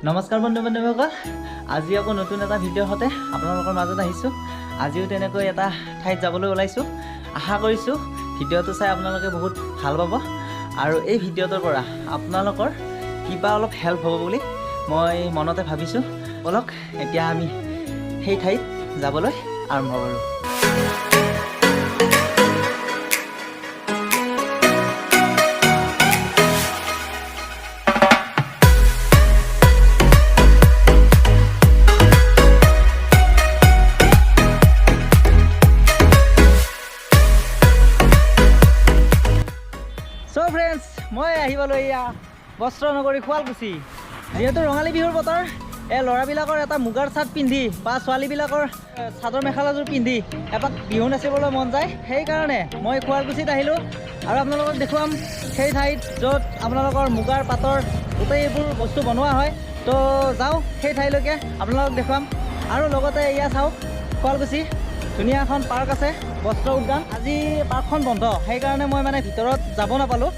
নমস্কাৰ বন্ধু বান্ধৱীসকল, আজি আকৌ নতুন এটা ভিডিঅ'ৰ সৈতে আপোনালোকৰ মাজত আহিছোঁ। আজিও তেনেকৈ এটা ঠাইত যাবলৈ ওলাইছোঁ। আশা কৰিছোঁ ভিডিঅ'টো চাই আপোনালোকে বহুত ভাল পাব আৰু এই ভিডিঅ'টোৰ পৰা আপোনালোকৰ কিবা অলপ হেল্প হ'ব বুলি মই মনতে ভাবিছোঁ। ব'লক এতিয়া আমি সেই ঠাইত যাবলৈ আৰম্ভ কৰোঁ। চ' ফ্ৰেণ্ডছ, মই আহি পালোঁ এয়া বস্ত্ৰ নগৰী শুৱালকুছি। যিহেতু ৰঙালী বিহুৰ বতৰ, এই ল'ৰাবিলাকৰ এটা মুগাৰ চাট পিন্ধি বা ছোৱালীবিলাকৰ চাদৰ মেখেলাযোৰ পিন্ধি এপাক বিহু নাচিবলৈ মন যায়। সেইকাৰণে মই শুৱালকুছিত আহিলোঁ আৰু আপোনালোকক দেখুৱাম সেই ঠাইত য'ত আপোনালোকৰ মুগাৰ পাটৰ গোটেইবোৰ বস্তু বনোৱা হয়। তো যাওঁ সেই ঠাইলৈকে, আপোনালোকক দেখুৱাম। আৰু লগতে এয়া চাওক, শুৱালকুছি ধুনীয়া এখন পাৰ্ক আছে, বস্ত্ৰ উদ্যান। আজি পাৰ্কখন বন্ধ, সেইকাৰণে মই মানে ভিতৰত যাব নাপালোঁ।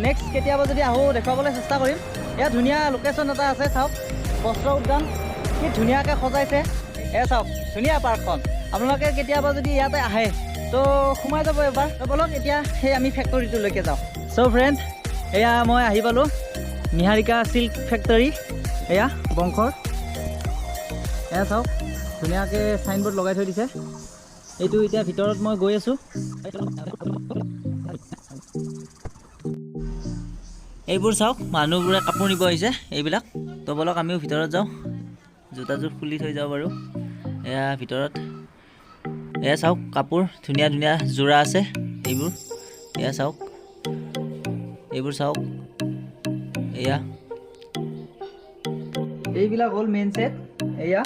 নেক্সট কেতিয়াবা যদি আহোঁ দেখুৱাবলৈ চেষ্টা কৰিম। ইয়াত ধুনীয়া লোকেশ্যন এটা আছে, চাওক বস্ত্ৰ উদ্যান কি ধুনীয়াকৈ সজাইছে। এয়া চাওক ধুনীয়া পাৰ্কখন। আপোনালোকে কেতিয়াবা যদি ইয়াতে আহে তো সোমাই যাব এবাৰ। তো ব'লক এতিয়া সেই আমি ফেক্টৰীটোলৈকে যাওঁ। চ' ফ্ৰেণ্ড, এয়া মই আহি পালোঁ নিহাৰিকা চিল্ক ফেক্টৰী, এয়া বংশৰ। এয়া চাওক ধুনীয়াকৈ চাইনবোৰ্ড লগাই থৈ দিছে। এইটো এতিয়া ভিতৰত মই গৈ আছোঁ। এইবোৰ চাওক, মানুহবোৰে কাপোৰ নিব আহিছে এইবিলাক। তো ব'লক আমিও ভিতৰত যাওঁ, জোতাযোৰ খুলি থৈ যাওঁ বাৰু। এয়া ভিতৰত এয়া চাওক কাপোৰ ধুনীয়া ধুনীয়া যোৰা আছে এইবোৰ। এয়া চাওক, এইবোৰ চাওক। এয়া এইবিলাক হ'ল মেইন ছেট। এয়া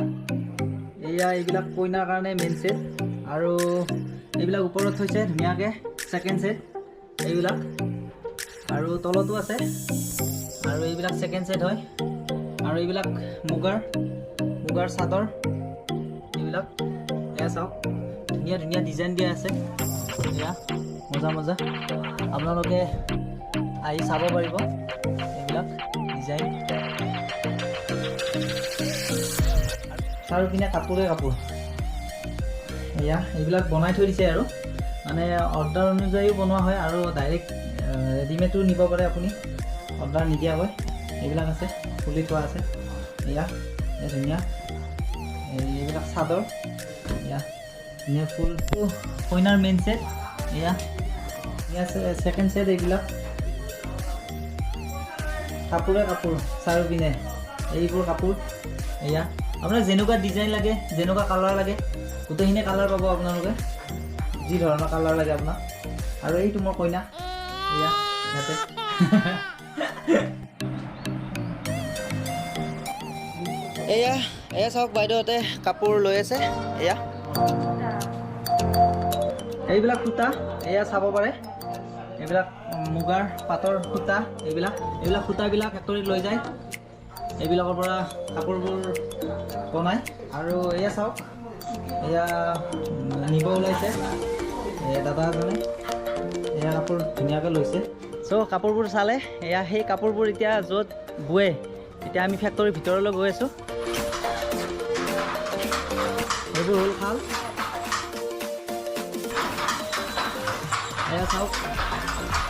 এয়া এইবিলাক কইনাৰ কাৰণে মেইন ছেট। আৰু এইবিলাক ওপৰত থৈছে ধুনীয়াকৈ ছেকেণ্ড ছেট এইবিলাক। আৰু তলতো আছে। আৰু এইবিলাক ছেকেণ্ড ছেট হয়। আৰু এইবিলাক মুগাৰ মুগাৰ চাদৰ এইবিলাক। এয়া চাওক ধুনীয়া ধুনীয়া ডিজাইন দিয়া আছে। এয়া মজা মজা, আপোনালোকে আহি চাব পাৰিব এইবিলাক ডিজাইন। চাৰিওপিনে কাপোৰে কাপোৰ। এয়া এইবিলাক বনাই থৈ দিছে আৰু মানে অৰ্ডাৰ অনুযায়ীও বনোৱা হয় আৰু ডাইৰেক্ট ৰেডিমেডো নিব পাৰে আপুনি অৰ্ডাৰ নিদিয়াকৈ। এইবিলাক আছে, খুলি থোৱা আছে। এয়া এয়া ধুনীয়া এইবিলাক চাদৰ। এয়া ধুনীয়া ফুল কইনাৰ মেইন ছেট। এয়া এয়া ছেকেণ্ড ছেট। এইবিলাক কাপোৰে কাপোৰ চাৰিওপিনে এইবোৰ কাপোৰ। এয়া আপোনাক যেনেকুৱা ডিজাইন লাগে, যেনেকুৱা কালাৰ লাগে, গোটেইখিনি কালাৰ পাব আপোনালোকে, যি ধৰণৰ কালাৰ লাগে আপোনাক। আৰু এইটো মোৰ কইনা, এয়া ইয়াতে। এয়া এয়া চাওক বাইদেউহঁতে কাপোৰ লৈ আছে। এয়া এইবিলাক সূতা, এয়া চাব পাৰে। এইবিলাক মুগাৰ পাটৰ সূতা। এইবিলাক এইবিলাক সূতাবিলাক ফেক্টৰীত লৈ যায়, এইবিলাকৰ পৰা কাপোৰবোৰ বনায়। আৰু এয়া চাওক, এয়া নিব ওলাইছে এই দাদা এজনে। এয়া কাপোৰ ধুনীয়াকৈ লৈছে। চ' কাপোৰবোৰ চালে, এয়া সেই কাপোৰবোৰ এতিয়া য'ত বোৱে, এতিয়া আমি ফেক্টৰীৰ ভিতৰলৈ গৈ আছোঁ। এইবোৰ হ'ল শাল। এয়া চাওক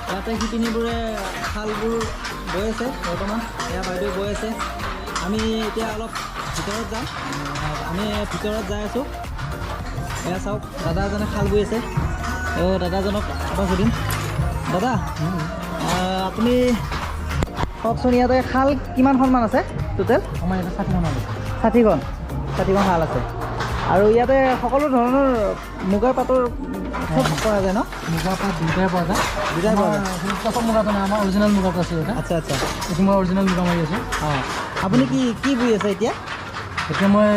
ইয়াতে শিপিনীবোৰে শালবোৰ বৈ আছে বৰ্তমান। এয়া বাইদেউ বৈ আছে। আমি এতিয়া অলপ ভিতৰত যাম। আমি ভিতৰত যাই আছোঁ। এয়া চাওক দাদা এজনে শাল বৈ আছে। অঁ, দাদাজনক এবাৰ সুধিম। দাদা, আপুনি কওকচোন, ইয়াতে শাল কিমানখনমান আছে টোটেল? আমাৰ ইয়াতে 60খন আছে। 60খন? 60খন শাল আছে। আৰু ইয়াতে সকলো ধৰণৰ মুগাৰ পাটৰ চব কৰা যায় ন? মুগা পাট দুয়োটাই পোৱা যায়। দুয়োটাই পোৱা যায়। চব মুগাটো নাই, আমাৰ অৰিজিনেল মুগাটো আছে ইয়াতে। আচ্ছা আচ্ছা। এইটো মই অৰিজিনেল মুগা মাৰি আছোঁ। অঁ, আপুনি কি কি বৈ আছে এতিয়া? এতিয়া মই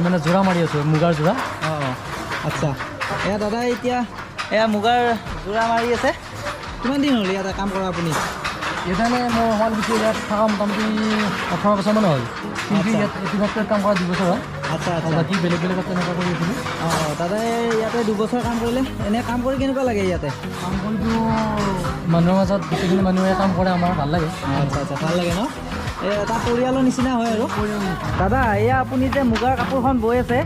মানে যোৰা মাৰি আছোঁ, মুগাৰ যোৰা। অঁ অঁ, আচ্ছা। এয়া দাদাই এতিয়া এয়া মুগাৰ যোৰা মাৰি আছে। কিমান দিন হ'ল ইয়াতে কাম কৰা আপুনি? ইয়াতে মানে মই শুৱালকুছি ইয়াত থকা মোটামুটি 18 বছৰমান হ'ল, কিন্তু ইয়াত এইটো ফেক্টৰীত কাম কৰা 2 বছৰ হ'ল। আচ্ছা আৰু আচ্ছা। বাকী বেলেগ বেলেগত তেনেকুৱা কৰি আছিলোঁ। অঁ, দাদাই ইয়াতে 2 বছৰ কাম কৰিলে। এনে কাম কৰি কেনেকুৱা লাগে ইয়াতে? কাম কৰিতো মানুহৰ মাজত গোটেইখিনি মানুহে কাম কৰে, আমাৰ ভাল লাগে। আচ্ছা আচ্ছা, ভাল লাগে ন? এটা পৰিয়ালৰ নিচিনা হয় আৰু। দাদা, এয়া আপুনি যে মুগাৰ কাপোৰখন বৈ আছে,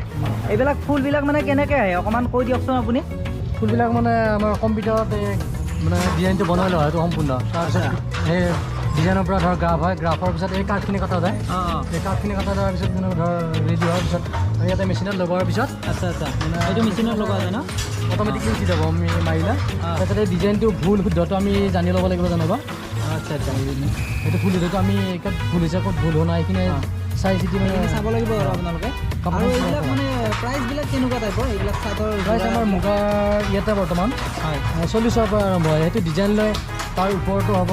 এইবিলাক ফুলবিলাক মানে কেনেকৈ আহে অকণমান কৈ দিয়কচোন আপুনি। ফুলবিলাক মানে আমাৰ কম্পিউটাৰত মানে ডিজাইনটো বনাই লোৱা হয় এইটো সম্পূৰ্ণ। তাৰপিছত সেই ডিজাইনৰ পৰা ধৰ গ্ৰাফ হয়, গ্ৰাফৰ পিছত এই কাঠখিনি কটা যায়। এই কাঠখিনি কটা যোৱাৰ পিছত মানে ধৰ ৰেডি হোৱাৰ পিছত ইয়াতে মেচিনত লগোৱাৰ পিছত। আচ্ছা আচ্ছা, এইটো মেচিনত লগোৱা যায় ন? অট'মেটিকলি উঠি যাব আমি মাৰিলে। তাৰপিছত এই ডিজাইনটো ভুল শুদ্ধটো আমি জানি ল'ব লাগিব জানিব। আচ্ছা আচ্ছা, সেইটো ভুল শুদ্ধটো আমি ক'ত ভুল হৈছে ক'ত ভুল হোৱা নাই সেইখিনি চাই চিতি মানে চাব লাগিব আৰু আপোনালোকে। আৰু এইবিলাক মানে প্ৰাইচবিলাক কেনেকুৱা টাইপৰ এইবিলাক চাদৰ? প্ৰাইচ আমাৰ মুগাৰ ইয়াতে বৰ্তমান 40ৰ পৰা আৰম্ভ হয়। সেইটো ডিজাইন লৈ তাৰ ওপৰতো হ'ব,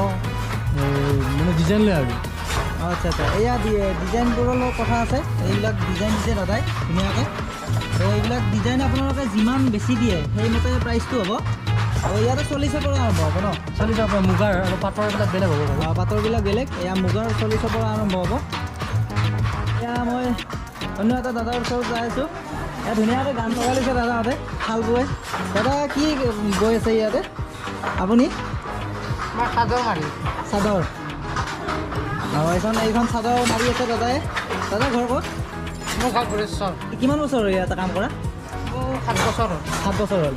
মানে ডিজাইন লৈ আৰু। আচ্ছা আচ্ছা, এয়া ডিজাইনবোৰৰ লগত কথা আছে। এইবিলাক ডিজাইন দিছে দাদাই ধুনীয়াকৈ। তো এইবিলাক ডিজাইন আপোনালোকে যিমান বেছি দিয়ে সেইমতে প্ৰাইচটো হ'ব। আৰু ইয়াতে 40ৰ পৰা আৰম্ভ হ'ব ন? 40ৰ পৰা মুগাৰ, আৰু পাটৰবিলাক বেলেগ হ'ব। পাটৰবিলাক বেলেগ। এয়া মুগাৰ 40ৰ পৰা আৰম্ভ হ'ব। এয়া মই অন্য এটা দাদাৰ ওচৰত যাই আছোঁ। এয়া ধুনীয়াকৈ গান লগাই লৈছে দাদাহঁতে, শাল বৈ। দাদা কি বৈ আছে ইয়াতে আপুনি? চাদৰ মাৰি। চাদৰ। অঁ, এইখন চাদৰ মাৰি আছে দাদাই। দাদা ঘৰ ক'ত? মোৰ ঘৰ গোৰেশ্বৰ। কিমান বছৰ হ'ল ইয়াতে কাম কৰা? 7 বছৰ হ'ল। 7 বছৰ হ'ল।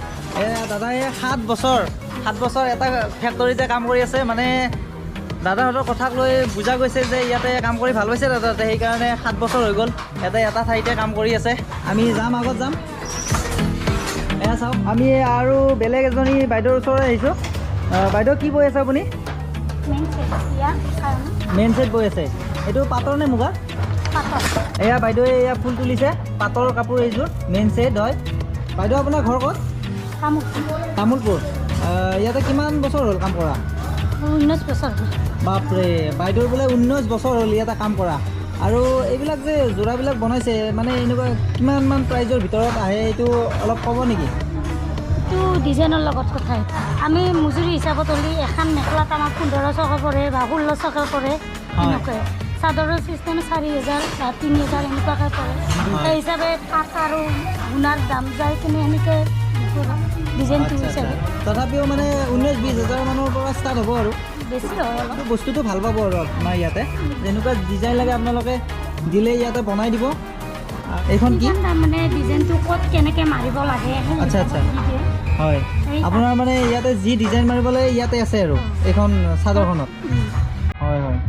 দাদাই 7 বছৰ এটা ফেক্টৰীতে কাম কৰি আছে। মানে দাদাহঁতৰ কথাক লৈ বুজা গৈছে যে ইয়াতে কাম কৰি ভাল পাইছে দাদাহঁতে, সেইকাৰণে 7 বছৰ হৈ গ'ল ইয়াতে এটা ঠাইতে কাম কৰি আছে। আমি যাম, আগত যাম। এয়া চাওক, আমি আৰু বেলেগ এজনী বাইদেউৰ ওচৰলৈ আহিছোঁ। বাইদেউ কি বৈ আছে আপুনি? মেইন ছেট বৈ আছে। এইটো পাটৰ নে মুগা? এয়া বাইদেৱে এয়া ফুল তুলিছে, পাটৰ কাপোৰ এইযোৰ, মেইন ছেট হয়। বাইদেউ আপোনাৰ ঘৰ ক'ত? তামোলপুৰ। ইয়াতে কিমান বছৰ হ'ল কাম কৰা? 19 বছৰ। বাপৰে, বাইদেউৰ বোলে 19 বছৰ হ'ল ইয়াতে কাম কৰা। আৰু এইবিলাক যে যোৰাবিলাক বনাইছে, মানে এনেকুৱা কিমানমান প্ৰাইজৰ ভিতৰত আহে এইটো অলপ ক'ব নেকি? এইটো ডিজাইনৰ লগত কথা। আমি মজুৰি হিচাপত হ'লে এখন মেখেলাত আমাৰ 1500 পৰে বা 1600 পৰে, এনেকুৱাই। চাদৰৰ চিষ্টেম 4000 বা 3000 এনেকুৱাকৈ পৰে। সেই হিচাপে কাঠ আৰু গুণাৰ দাম যায় কিনে সেনেকৈ ডিজাইনটো হিচাপে। তথাপিও মানে 19-20 হাজাৰ মানৰ পৰা ষ্টাৰ্ট হ'ব আৰু বেছি হয় অলপ। বস্তুটো ভাল পাব আৰু আপোনাৰ ইয়াতে যেনেকুৱা ডিজাইন লাগে আপোনালোকে দিলে ইয়াতে বনাই দিব। এইখন কি মানে ডিজাইনটো ক'ত কেনেকৈ মাৰিব লাগে। আচ্ছা আচ্ছা, হয়। আপোনাৰ মানে ইয়াতে যি ডিজাইন মাৰিব লাগে ইয়াতে আছে আৰু এইখন চাদৰখনত। হয় হয়।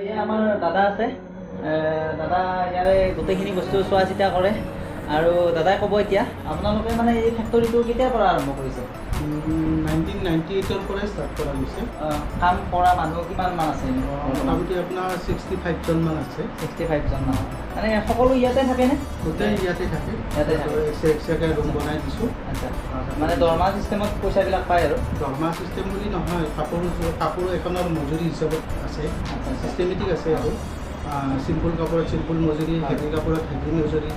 এয়া আমাৰ দাদা আছে। দাদা ইয়াৰে গোটেইখিনি বস্তু চোৱা চিতা কৰে। আৰু দাদাই ক'ব এতিয়া আপোনালোকে মানে এই ফেক্টৰীটো কেতিয়াৰ পৰা আৰম্ভ কৰিছে? 1998ৰ পৰাই ষ্টাৰ্ট কৰা হৈছে। কাম কৰা মানুহ কিমানমান আছে? মোটামুটি আপোনাৰ 65 জনমান আছে। 65 জনমান। মানে সকলো ইয়াতে থাকেনে? গোটেই ইয়াতে থাকে। ইয়াতে থাকে। এক্সট্ৰাকৈ ৰুম বনাই দিছোঁ। আচ্ছা, মানে দৰমহা চিষ্টেমত পইচাবিলাক পায় আৰু? দৰমহা চিষ্টেম বুলি নহয়, কাপোৰ এখনৰ মজুৰি হিচাপত আছে, চিষ্টেমেটিক আছে আৰু। চিম্পুল কাপোৰত চিম্পুল মজুৰি, হেভি কাপোৰত হেভি মজুৰি,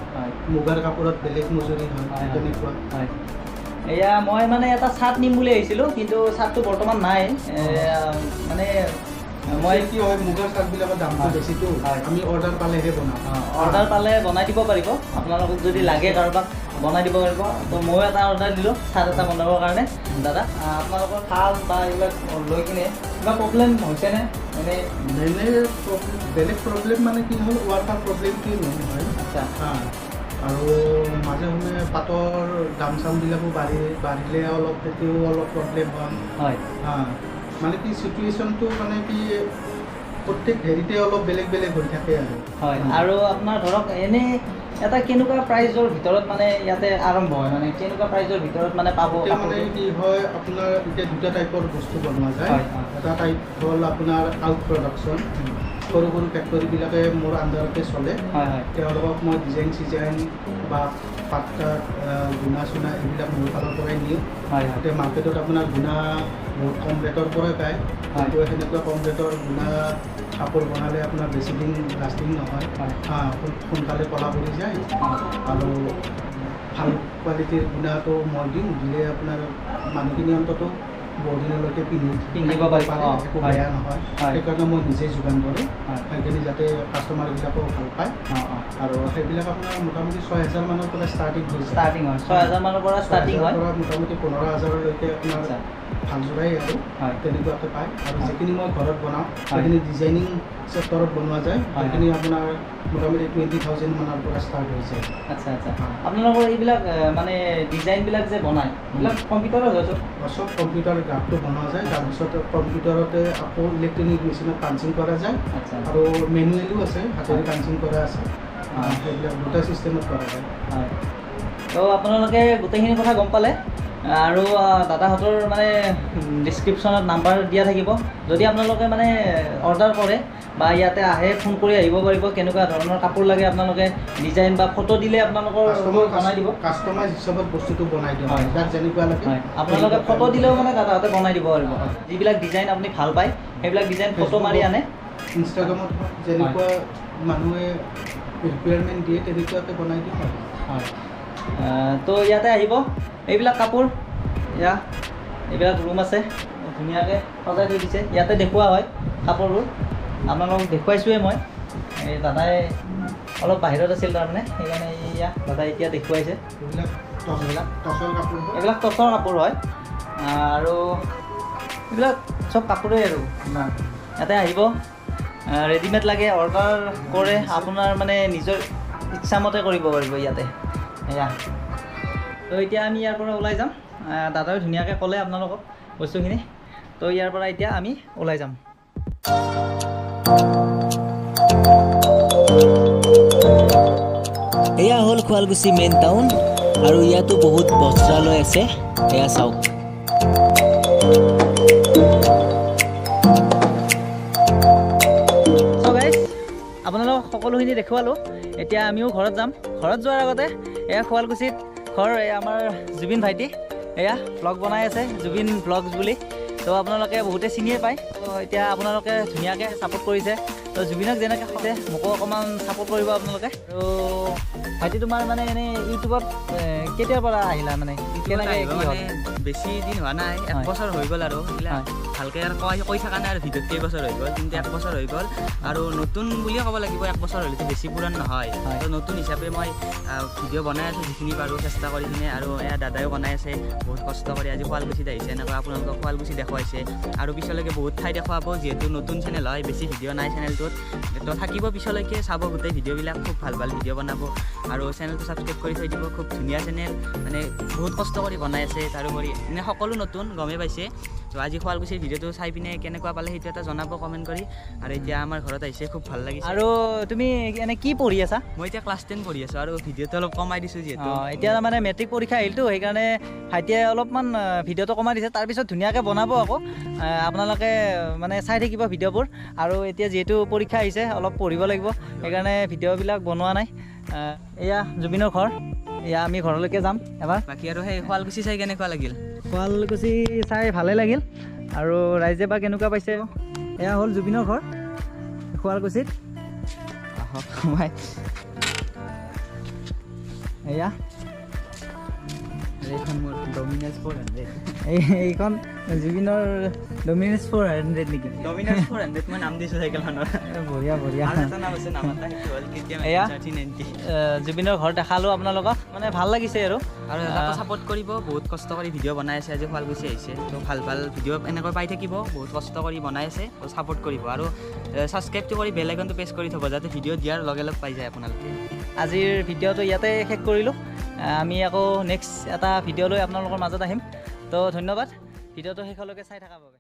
মুগাৰ কাপোৰত বেলেগ মজুৰি হয়, তেনেকুৱা। হয়। এয়া মই মানে এটা চাৰ্ট নিম বুলি আহিছিলোঁ, কিন্তু চাৰ্টটো বৰ্তমান নাই। মানে মই কি হয়, মুগাৰ চাৰ্টবিলাকৰ দামটো বেছিতো, আমি অৰ্ডাৰ পালেহে বনাওঁ। অৰ্ডাৰ পালে বনাই দিব পাৰিব। আপোনালোকক যদি লাগে কাৰোবাক বনাই দিব পাৰিব। তো ময়ো এটা অৰ্ডাৰ দিলোঁ চাৰ্ট এটা বনাবৰ কাৰণে। দাদা, আপোনালোকৰ শাল বা এইবিলাক লৈ কিনে কিবা প্ৰব্লেম হৈছেনে? এনেই বেলেগ প্ৰব্লেম মানে কি হ'ল, ৱাৰ্কাৰ প্ৰব্লেমটোৱে মেইন হয়। আচ্ছা। আৰু মাজে সময়ে পাটৰ দাম চামবিলাকো বাঢ়িলে অলপ তেতিয়াও অলপ প্ৰব্লেম হয়। মানে কি চিটুৱেশ্যনটো মানে কি প্ৰত্যেক হেৰিতে অলপ বেলেগ বেলেগ হৈ থাকে আৰু। হয়। আৰু আপোনাৰ ধৰক এনেই এটা কেনেকুৱা প্ৰাইজৰ ভিতৰত মানে ইয়াতে আৰম্ভ হয়, মানে কেনেকুৱা প্ৰাইজৰ ভিতৰত মানে পাব? এতিয়া মানে কি হয় আপোনাৰ, এতিয়া দুটা টাইপৰ বস্তু বনোৱা যায়। এটা টাইপ হ'ল আপোনাৰ আউট প্ৰডাকশ্যন, সৰু সৰু ফেক্টৰীবিলাকে মোৰ আণ্ডাৰতে চলে। তেওঁলোকক মই ডিজাইন চিজাইন বা পাত গুণা চুনা এইবিলাক মোৰ ফালৰ পৰাই নিওঁ। এতিয়া মাৰ্কেটত আপোনাৰ গুণা বহুত কম ৰেটৰ পৰাই পায়, কিন্তু সেনেকুৱা কম ৰেটৰ গুণা কাপোৰ বনালে আপোনাৰ বেছি দিন লাষ্টিং নহয়, সোনকালে ক'লা পৰি যায় আৰু ভাল কোৱালিটিৰ গুণাটো মই দিওঁ, দিলে আপোনাৰ মানুহখিনি অন্ততঃ বহুদিনলৈকে পিন্ধিব পাৰিব, পাৰে, একো হয়। বেয়া নহয়। হয়। সেইকাৰণে মই নিজেই যোগান ধৰোঁ, হয়। সেইখিনি যাতে কাষ্টমাৰবিলাকেও ভাল পায়। অঁ অঁ আৰু সেইবিলাক আপোনাৰ মোটামুটি 6000 মানৰ পৰা ষ্টাৰ্টিং হৈ যায়। ষ্টাৰ্টিং হয় 6000 মানৰ পৰা ষ্টাৰ্টিং হয়। 6000 পৰা মোটামুটি 15,000লৈকে আপোনাৰ ভাল যোৰাই আৰু হয়। তেনেকুৱাকৈ পায়। আৰু হয়। যিখিনি মই ঘৰত বনাওঁ, হয়। সেইখিনি ডিজাইনিং চেক্টৰত বনোৱা যায়, হয়। সেইখিনি আপোনাৰ মোটামুটি 20,000 মানৰ পৰা ষ্টাৰ্ট হৈ যায়। আচ্ছা আচ্ছা। হয়। আপোনালোকৰ এইবিলাক মানে ডিজাইনবিলাক যে বনায়, এইবিলাক কম্পিউটাৰত হয় চব? চব কম্পিউটাৰ গ্ৰাফটো বনোৱা যায়, তাৰপিছত কম্পিউটাৰতে আকৌ ইলেক্ট্ৰনিক মেচিনত পাঞ্চিং কৰা যায়। আৰু মেনুৱেলো আছে, হাতেৰে পাঞ্চিং কৰা আছে। সেইবিলাক দুটা চিষ্টেমত কৰা যায়। হয়, তো আপোনালোকে গোটেইখিনি কথা গম পালে। আৰু দাদাহঁতৰ মানে ডিছক্ৰিপশ্যনত নাম্বাৰ দিয়া থাকিব, যদি আপোনালোকে মানে অৰ্ডাৰ কৰে বা ইয়াতে আহে, ফোন কৰি আহিব পাৰিব। কেনেকুৱা ধৰণৰ কাপোৰ লাগে আপোনালোকে ডিজাইন বা ফটো দিলে আপোনালোকৰ বনাই দিব। কাষ্টমাইজ হিচাপত বস্তুটো বনাই দিওঁ, হয়। যাক যেনেকুৱা লাগে। হয়, আপোনালোকে ফটো দিলেও মানে দাদাহঁতে বনাই দিব পাৰিব। যিবিলাক ডিজাইন আপুনি ভাল পায়, সেইবিলাক ডিজাইন ফটো মাৰি আনে। ইনষ্টাগ্ৰামত হওক, যেনেকুৱা মানুহে ৰিকুৱাৰমেণ্ট দিয়ে তেনেকুৱাকৈ বনাই দিওঁ আৰু। হয়, তো ইয়াতে আহিব, এইবিলাক কাপোৰ, এয়া এইবিলাক ৰুম আছে, ধুনীয়াকৈ সজাই থৈ দিছে। ইয়াতে দেখুওৱা হয় কাপোৰবোৰ, আপোনালোকক দেখুৱাইছোঁৱে মই। এই দাদাই অলপ বাহিৰত আছিল তাৰমানে, সেইকাৰণে এয়া দাদাই এতিয়া দেখুৱাইছে। এইবিলাক টচৰ কাপোৰ হয়। এইবিলাক টচৰ কাপোৰ হয়। আৰু এইবিলাক চব কাপোৰেই আৰু আপোনাৰ ইয়াতে আহিব, ৰেডিমেড লাগে অৰ্ডাৰ কৰে, আপোনাৰ মানে নিজৰ ইচ্ছামতে কৰিব পাৰিব ইয়াতে। এয়া তো এতিয়া আমি ইয়াৰ পৰা ওলাই যাম। দাদাই ধুনীয়াকৈ ক'লে আপোনালোকক বস্তুখিনি। তো ইয়াৰ পৰা এতিয়া আমি ওলাই যাম। এয়া হ'ল শুৱালকুছি মেইন টাউন আৰু ইয়াতো বহুত বস্ত্ৰালয় আছে, এয়া চাওক। চ' গাইজ, আপোনালোকক সকলোখিনি দেখুৱালোঁ। এতিয়া আমিও ঘৰত যাম। ঘৰত যোৱাৰ আগতে এয়া শুৱালকুছিত ঘৰ, এয়া আমাৰ জুবিন ভাইটি, এয়া ভ্লগ বনাই আছে, জুবিন ভ্লগছ বুলি। তো আপোনালোকে বহুতে চিনিয়ে পায়। তো এতিয়া আপোনালোকে ধুনীয়াকৈ ছাপোৰ্ট কৰিছে, তো জুবিনক যেনেকৈ কৈছে মোকো অকণমান ছাপোৰ্ট কৰিব আপোনালোকে। আৰু ভাইটি, তোমাৰ মানে এনেই ইউটিউবত কেতিয়াৰ পৰা আহিলা, মানে কেনেকৈ কি হ'ল? বেছি দিন হোৱা নাই, এক বছৰ হৈ গ'ল আৰু এইবিলাক ভালকৈ আৰু কৈ থকা নাই আৰু ভিডিঅ'ত কেইবছৰ হৈ গ'ল, কিন্তু এক বছৰ হৈ গ'ল আৰু নতুন বুলিয়ে ক'ব লাগিব। এক বছৰ হ'লেতো বেছি পুৰাণ নহয়, তো নতুন হিচাপে মই ভিডিঅ' বনাই আছোঁ যিখিনি পাৰোঁ চেষ্টা কৰি কিনে। আৰু এয়া দাদায়ো বনাই আছে বহুত কষ্ট কৰি, আজি শুৱালকুছিত আহিছে, এনেকুৱা আপোনালোকক শুৱালকুছি দেখুৱাইছে আৰু পিছলৈকে বহুত ঠাই দেখুৱাব। যিহেতু নতুন চেনেল হয়, বেছি ভিডিঅ' নাই চেনেলটোত, তো থাকিব পিছলৈকে চাব গোটেই ভিডিঅ'বিলাক, খুব ভাল ভাল ভিডিঅ' বনাব। আৰু চেনেলটো ছাবস্ক্ৰাইব কৰি থৈ দিব, খুব ধুনীয়া চেনেল, মানে বহুত কষ্ট কৰি বনাই আছে। তাৰোপৰি মানে সকলো নতুন গমেই পাইছে। তো আজি শুৱালকুছিৰ ভিডিঅ'টো চাই পিনে কেনেকুৱা পালে সেইটো এটা জনাব কমেণ্ট কৰি। আৰু এতিয়া আমাৰ ঘৰত আহিছে, খুব ভাল লাগিছে। আৰু তুমি এনে কি পঢ়ি আছা? মই এতিয়া ক্লাছ 10 পঢ়ি আছোঁ আৰু ভিডিঅ'টো অলপ কমাই দিছোঁ যিহেতু এতিয়া মানে মেট্ৰিক পৰীক্ষা আহিলতো, সেইকাৰণে ভাইটিয়ে অলপমান ভিডিঅ'টো কমাই দিছে। তাৰপিছত ধুনীয়াকৈ বনাব আকৌ, আপোনালোকে মানে চাই থাকিব ভিডিঅ'বোৰ। আৰু এতিয়া যিহেতু পৰীক্ষা আহিছে, অলপ পঢ়িব লাগিব, সেইকাৰণে ভিডিঅ'বিলাক বনোৱা নাই। এয়া জুবিনৰ ঘৰ, এয়া আমি ঘৰলৈকে যাম এবাৰ। বাকী আৰু সেই শুৱালকুছি চাই কেনেকুৱা লাগিল? শুৱালকুছি চাই ভালেই লাগিল, আৰু ৰাইজে বা কেনেকুৱা পাইছে। এয়া হ'ল জুবিনৰ ঘৰ শুৱালকুছিত। আহক সোমাই। এয়া এইখন মোৰ ডমিনাছ 400। এইখন জুবিনৰ ডমিনাছ 400 নেকি? ডমিনাছ 400 মই নাম দিছোঁ চাইকেলখনৰ। বঢ়িয়া বঢ়িয়া। আৰু এটা নাম আছে, নাম এটা সেইটো হ'ল কেটিএম এয়া 1390। জুবিনৰ ঘৰ দেখালোঁ আপোনালোকক, মানে ভাল লাগিছে আৰু। আৰু দাদাকো ছাপোৰ্ট কৰিব, বহুত কষ্ট কৰি ভিডিঅ' বনাই আছে, আজি শুৱালকুছি আহিছে, তো ভাল ভাল ভিডিঅ' এনেকৈ পাই থাকিব। বহুত কষ্ট কৰি বনাই আছে, তো ছাপোৰ্ট কৰিব আৰু ছাবস্ক্ৰাইবটো কৰি বেল আইকনটো প্ৰেছ কৰি থ'ব, যাতে ভিডিঅ' দিয়াৰ লগে লগে পাই যায় আপোনালোকে। আজিৰ ভিডিঅ'টো ইয়াতে শেষ কৰিলোঁ। আমি আকৌ নেক্সট এটা ভিডিঅ' লৈ আপোনালোকৰ মাজত আহিম। তো ধন্যবাদ ভিডিঅ'টো শেষলৈকে চাই থকাৰ বাবে।